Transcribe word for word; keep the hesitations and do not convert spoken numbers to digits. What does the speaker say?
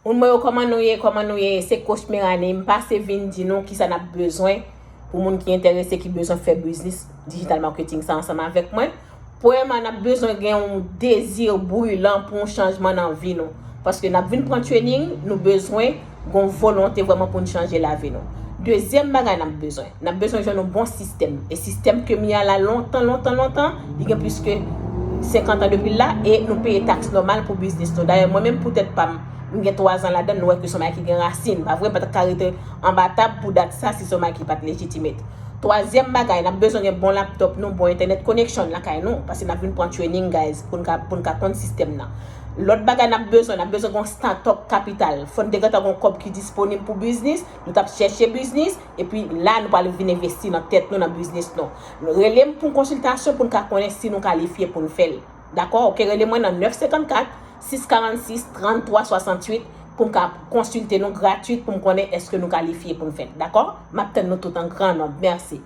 Moun mwen yo, kòman nou ye? Kòman nou ye? Se Coach Merane. M pase vin di nou kisa n ap bezwen pou moun ki enterese, ki bezwen fè biznis digital marketing sa ansanm avèk mwen. Premyèman, n ap bezwen gen yon dezi brilan pou yon chanjman nan vi nou. Paske n ap vin pran training, nou bezwen gen yon volonte vrèman pou n chanje lavi nou. Dezyèm bagay n ap bezwen, n ap bezwen jwenn yon bon sistèm. E sistèm ke m ye a la lontan, lontan, lontan, li gen plis ke senkant an depi l la, e nou peye taks nòmal pou biznis nou. Dayè, mwen menm, poutèt pa m, m gen twa zan ladan l, nou wè ke se yon bagay ki gen rasin, pa vre? M pa t ka rete anba tab pou dat sa si se yon bagay ki pa t legitimate. Twazyèm bagay, n ap bezwen gen bon laptop nou, bon internet connection lakay nou, paske n ap vin pran training, guys, pou n ka, pou n ka konn sistèm nan. Lòt bagay n ap bezwen, n ap bezwen gen yon startup capital. Fò n te gentan gen yon kòb ki disponib pou biznis, nou t ap chèche biznis, epi la, nou pral vin envesti nan tèt nou, nan biznis nou. Rele m pou yon konsiltasyon pou n ka konnen si nou kalifye pou n fè l. Dakò? Oke, rele mwen nan nèf senkannkat, sis karannsis, tranntwa swasanntuit pou m ka konsilte nou gratwit pou m konnen èske nou kalifye pou n fè l. Dakò? M ap tann nou tout an gran nonb. Mèsi.